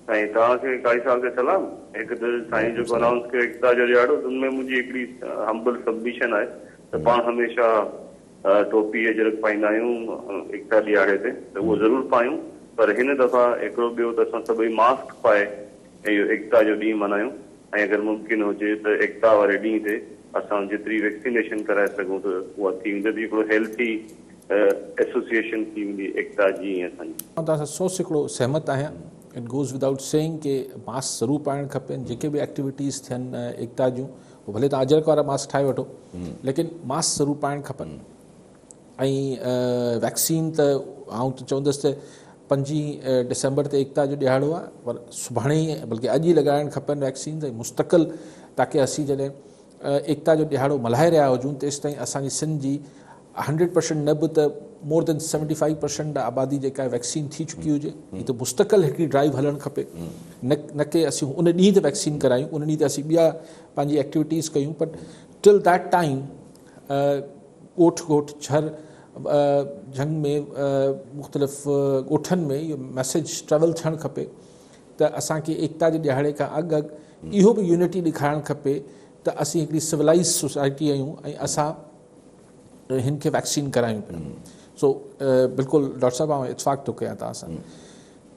سائين توهان کي قاري صاحب کي سلام. هڪ ته سائين جيڪو انائونس ڪيو ايڪتا جو ڏهاڙو ته ان ۾ منهنجي هڪڙي همبل سبميشن آهي ته پاڻ هميشه ٽوپي اجرڪ پائيندا آهيون ايڪتا ڏهاڙي تي ته اهو ضرور پايون پر هن دفعا هڪڙو ٻيو ته اسان سڀئي ماسڪ پائي ۽ اهو ايڪتا جو ڏينهن ملهايون ۽ اگر ممڪن هجي ته ايڪتا واري ڏينهن تي اسان جيتري ويڪسينيشن ڪرائي سگهون ته اها ٿي ويندي ته هڪڙو هيلٿي ايسوسيئيشن ٿي ويندي ايڪتا جي ۽ اسان جي. آئون توهان سان 100% سهمت آهيان. It goes without saying K mask ضرور پائڻ کپين جيڪي به ايڪٽيوٽيز ٿين ايڪتا جون پوء ڀلي توهان اجرڪ وارا ماسڪ ٺاهي وٺو ليڪن ماسڪ ضرور پائڻ کپن ۽ ويڪسين ته آئون ته چوندس ته پنجين ڊسمبر تي ايڪتا جو ڏهاڙو آهي پر سڀاڻي ئي بلڪه اڄ ئي لڳائڻ کپن ويڪسين ۽ مستقل تاڪي اسين جڏهن ايڪتا جو ڏهاڙو ملهائي رهيا هجون تيستائين اسان جي سنڌ جي هنڊريڊ پرسنٽ نه به ته مور دين 75% آبادي جيڪا آهي ويڪسين ٿي چڪي هجي. هي ته مستقل هڪڙي ڊرائيو هلڻ کپي نه نه ڪي اسين ان ڏينهن تي ويڪسين ڪرايون ان ڏينهن تي اسين ٻيا پنهنجي ايڪٽيوٽيز ڪيون پر ٽل that time ڳوٺ ڳوٺ شھر جھنگ ۾ مختلف ڳوٺن ۾ اهو ميسيج ٽريول ٿيڻ کپي ته اسان کي ايڪتا جي ڏهاڙي کان اڳ اڳ اهو به يونٽي ڏيکارڻ کپي ته اسين هڪڙي سولائيز سوسائٽي آهيون ۽ اسان هن کي ويڪسين ڪرايون پيا. سو بلڪل ڊاڪٽر صاحب آئون اتفاق ٿو ڪيان توهان سان.